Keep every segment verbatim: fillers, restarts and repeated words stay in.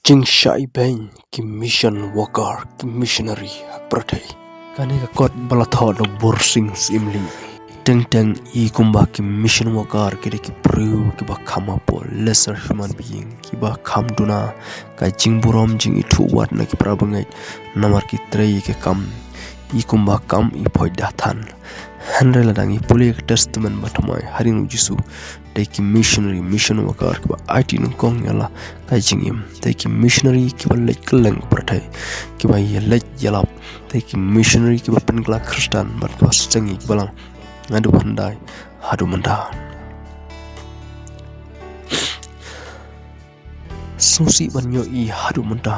Jingshai beiñ ki mission worker, ki missionary ha pyrthei. Kane ka kot ba la thoh da u Bursing Syiemlieh. Teng teng i kumba ki mission worker ki dei ki briew kiba kham hapoh, lesser human being, kiba kham duna ka jingburom jingithuh wat na ki para bangeit, namar ki trei ïa ka kam, i kumba kam i phoit da than. Hynrei lada ngi pule ka Testament Bathymmai, hadien u Jisu, dei ki missionary, mission worker kiba aiti nyngkong ïa la ka jingim. Dei ki missionary kiba leit kylleng pyrthei, kiba ïaleit ïalap. Dei ki missionary kiba pynkylla Khristan bad kiba seng ïa ki balang naduh hyndai haduh mynta. Sngewsih ban ïohi haduh mynta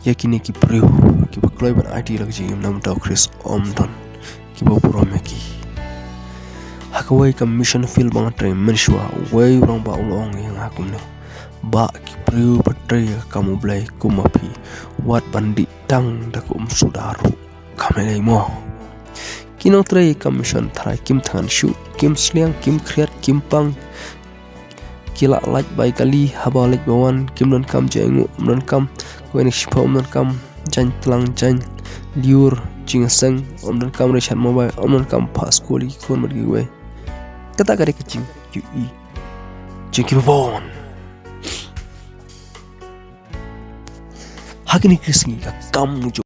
ïa kine ki briew kiba kloi ban aiti la ka jingim, namar u Khrist um don kiba burom ïa ki. Ha kawei ka mission field ba nga trei mynshuwa, uwei u rangbah u la ong ïa nga kumne: Bah, ki briew ba trei ïa ka kam U Blei kum ma phi, wat ban dih tang da ka umsuda ruh. Kam lei lei mo. Ki nongtrei ïa ka mission tharai kim thngan shuh, kim sliang, kim khriat, kim pang. Ki la lait bai kali, haba leit ba wan, kim donkam jaiñguh, ym donkam kawei na ka shiphew, ym donkam jaiñ tlang, jaiñ lyiur, jingïaseng, ym donkam recharge mobile, ym donkam phah skul ïa ki khun bad kiwei. Kata ka dei ka jingïohi jong kiba bun. Ha kine ki sngi ka kam u